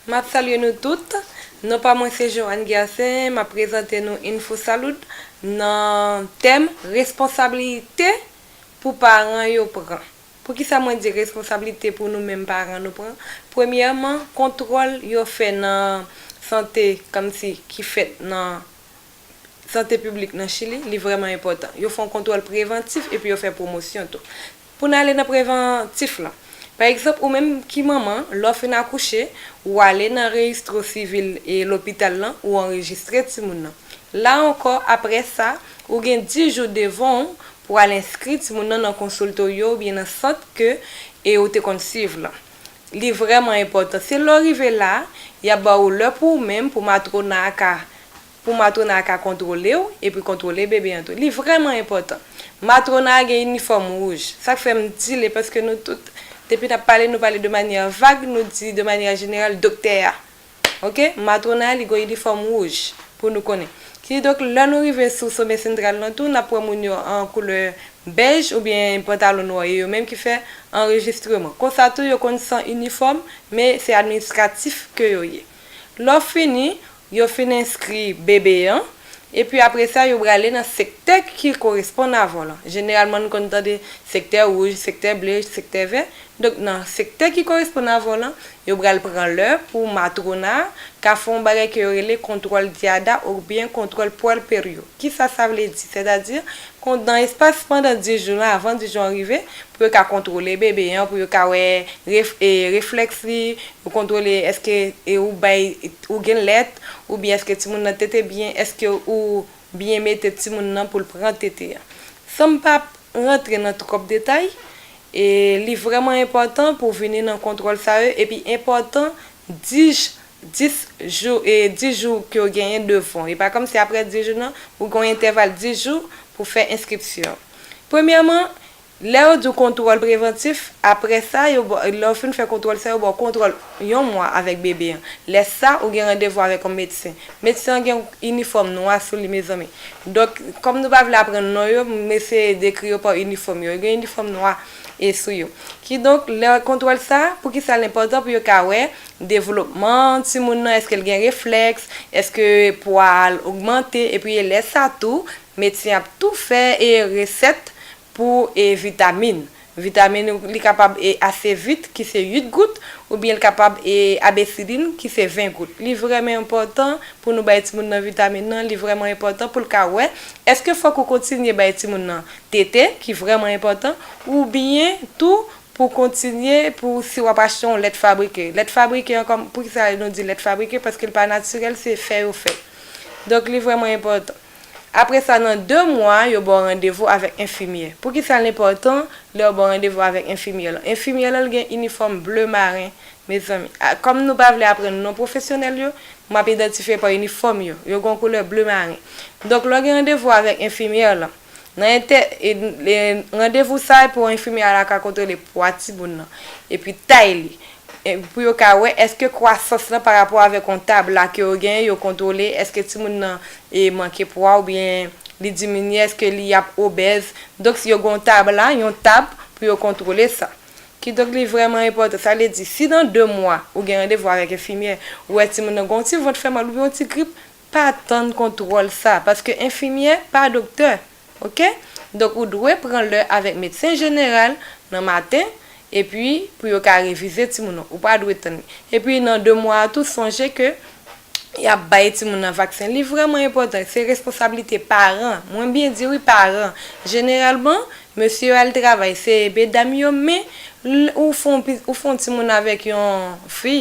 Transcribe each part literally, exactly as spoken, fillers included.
M ap salye nou tout. Non pa mwen se Joanne Gercin, m ap prezante nou Info Salud nan tèm responsablite pou paran yo pran. Poukisa mwen di responsablite pou nou menm paran nou pran? Premyèman, kontwòl yo fè nan sante, kòmsi ki fèt nan sante piblik nan Chili, li vrèman enpòtan. Yo fè yon kontwòl prevantif epi yo fè pwomosyon tou. Pou n ale nan prevantif lan, pa egzanp, ou menm ki manman, lè w fin akouche, ou ale nan rejistro sivil e lopital lan, ou anrejistre timoun nan. La ankò, apre sa, ou gen dis jou devan w pou al enskri timoun nan nan konsilte w yo oubyen nan sant ke e ou te konn swiv lan. Li vrèman enpòtan. Se lè w rive la, y ap ba ou lè pou ou menm, pou matrona a ka, pou matrona a ka kontwole w, epi kontwole bebe an tou. Li vrèman enpòtan. Matrona a gen inifòm wouj. Sa k fè m di l, e paske nou tout, depi n ap pale, nou pale de manyè vag, nou di de manyè jeneral, doktè a. Oke? Matrona a, li gen inifòm wouj, pou nou konnen. Kidonk, lè nou rive sou somè sentral lan tou, n ap wè moun yo an koulè bèj oubyen pantalon nwa, e yo menm ki fè anrejistreman. Konsa tou, yo konn san inifòm, men se administratif ke yo ye. Lè w fini, yo fin enskri bebe an, epi apre sa, yo prale nan sektè ki koresponn avè w lan. Jeneralman, nou konn tande sektè wouj, sektè ble, sektè vè. Donk, nan sektè ki koresponn avè w lan, yo pral pran lè pou matrona ka fè yon bagay ke yo rele kontwòl dyada oubyen kontwòl puerperio. Kisa sa vle di? Sètadi, kon nan espas pandan dis jou lan, avan dis jou an rive, pou yo ka kontwole bebe an, pou yo ka wè ref, e, reflèks li, yo kontwole èske e ou bay, ou gen lèt, oubyen èske timoun nan tete byen, èske ou byen mete timoun nan pou l pran tete a. San m pa rantre nan twòp detay, e li vrèman enpòtan pou w vini nan kontwòl sa yo, epi enpòtan dis, dis jou, e dis jou ke w genyen devan w. E pa kòmsi apre dis jou nan, ou gen yon entèval dis jou pou fè enskripsyon. Premyèman, lè yo di w kontwòl prevantif, apre sa, yo ba, lè w fin fè kontwòl sa, yo ba w kontwòl yon mwa avèk bebe an. Lè sa, ou gen randevou avèk yon medsen. Medsen an gen yon inifòm nwa sou li, mezanmi. Donk, kòm nou pa vle aprann non yo, m eseye dekri yo pa inifòm yo. Yo gen inifòm nwa e sou yo. Kidonk, lè kontwòl sa, poukisa l enpòtan? Pou yo ka wè devlopman timoun nan, èske l gen reflèks, èske pwa a l ogmante, epi lè sa tou, medsen ap tou fè e resèt pou e vitamin. Vitamin li kapab e asevit ki se uit gout, oubyen li kapab e abesilin ki se ven gout. Li vrèman enpòtan pou nou bay timoun nan vitamin nan, li vrèman enpòtan pou l ka wè èske fòk ou kontinye bay timoun nan tete, ki vrèman enpòtan, oubyen tou pou kontinye pou si w ap achte yon lèt fabrike. Lèt fabrike an, kòm, poukisa nou di lèt fabrike? Paske l pa natirèl, se fè yo fè. Donk, li vrèman enpòtan. Apre sa, nan de mwa, yo ba w randevou avèk enfimyè. Poukisa l enpòtan lè yo ba w randevou avèk enfimyè lan? Enfimyè lan, l gen inifòm ble maren, mezanmi. A, kòm nou pa vle aprann non pwofesyonèl yo, m ap idantifye pa inifòm yo. Yo gen yon koulè ble maren. Donk, lè w gen randevou avèk enfimyè lan, nan entè, e, e, randevou sa a pou enfimyè la ka kontwole pwa timoun nan, epi tay li. E pou yo ka wè èske kwasans lan pa rapò avèk yon tab la ke yo genyen, yo kontwole èske timoun nan e manke pwa oubyen li diminye, èske li ap obèz. Donk, si yo gen yon tab la, yon tab pou yo kontwole sa. Kidonk, li vrèman enpòtan. Sa vle di, si nan de mwa, ou gen randevou avèk enfimyè, ou wè timoun nan gen yon ti vant fè mal oubyen yon ti grip, pa tann kontwòl sa, paske enfimyè pa doktè. Oke? Donk, ou dwe pran lè avèk medsen jeneral nan maten, epi pou yo ka revize timoun nan. Ou pa dwe tann li. Epi nan de mwa a tou, sonje ke y ap bay timoun nan vaksen. Li vrèman enpòtan. Se responsablite paran. Mwen byen di wi, paran. Jeneralman, mesye yo al travay. Se medam yo, men l, ou fè yon pi, ou fè yon timoun avèk yon fi,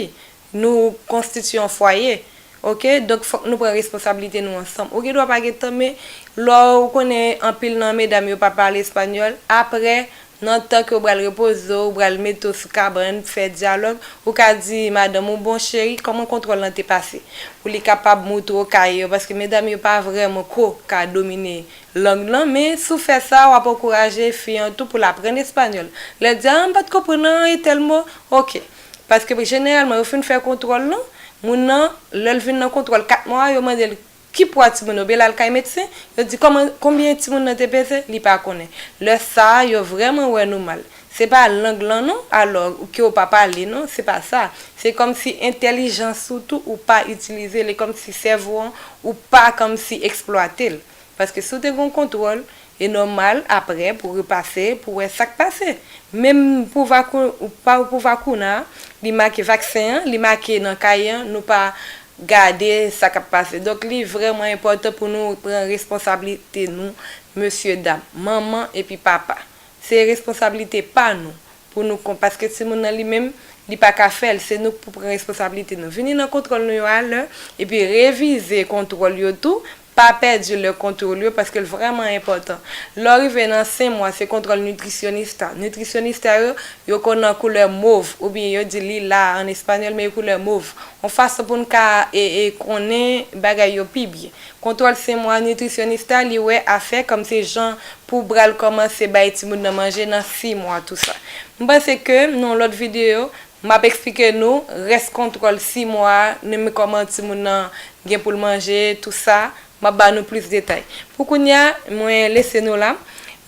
nou konstitye yon fwaye. Oke? Donk, fòk nou pran responsablite nou ansanm. Ou gen dwa pa gen tan, men lè w konnen anpil nan medam yo pa pale espanyòl, apre, nan tan ke w pral repoze w, w pral mete w sou kabann, fè dyalòg, ou ka di madanm ou, "Bon, cheri, kòman kontwòl lan te pase?" Pou li kapab moutre w kay yo, paske medam yo pa vrèman ko ka domine lang lan, men si w fè sa, w ap ankouraje fi an tou pou l aprann espanyòl. Lè l di, "Ah, m pa t konprann nan, e tèl mo." Oke. Paske jeneralman, yo fin fè kontwòl lan, moun nan, lè l vin nan kontwòl kat mwa a, yo mande l ki pwa timoun nan, oubyen l al kay medsen, yo di kòman, konbyen timoun nan te peze, li pa konnen. Lè sa a, yo vrèman wè nou mal. Se pa lang lan non, alò ke w pa pale non, se pa sa. Se kòmsi entèlijans ou tou ou pa itilize l, e kòmsi sèvo an ou pa kòmsi eksplwate l. Paske si w te gen yon kontwòl, e nòmal apre pou repase, pou wè sa k pase. Menm pou vakou, pa pou vakouna, li make vaksen an, li make nan kay an, nou pa gade sa k ap pase. Donk li vrèman enpòtan pou nou pran responsablite nou, mesye dam, manman epi papa. Se responsablite pa nou pou nou kon paske timoun nan li menm li pa ka fè l, se nou k pou pran responsablite nou. Vini nan kontwòl nou yo alè epi revize kontwòl yo tou, pa pèdi lè kontwòl yo paske l vrèman enpòtan. Lè w rive nan senk mwa se kontwòl nitrisyonista. Nitrisyonista yo, yo konn nan koulè mov oubyen yo di lila an espanyòl men koulè mov. Yon fason pou n ka e, e konnen bagay yo pi byen. Kontwòl senk mwa nitrisyonista li wè afè kòm se jan pou bral kòmanse bay timoun nan manje nan sis mwa tou sa. M panse ke nan yon lòt videyo m ap eksplike nou rès kontwòl sis mwa a, menm kòman timoun nan gen pou l manje, tou sa, m ap ba nou plis detay. Pou kounye a, mwen lese nou la.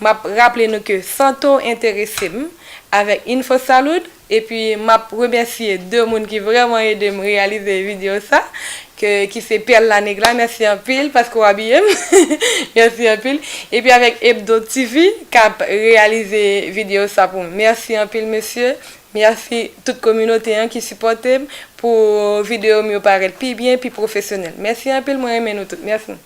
M ap raple nou ke Santo enterese m avèk Infosalud, epi m ap remèsye de moun ki vrèman ede m reyalize videyo sa, ke, ki se Perla Negra. Mèsi anpil paske w abiye m. Mèsi anpil. Epi avèk Hebdo T V k ap reyalize videyo sa pou m. Mèsi anpil mesye. Mèsi tout kominote an ki sipòte m pou videyo m yo parèt pi byen, pi pwofesyonèl. Mèsi anpil, mwen renmen nou tout. Mèsi.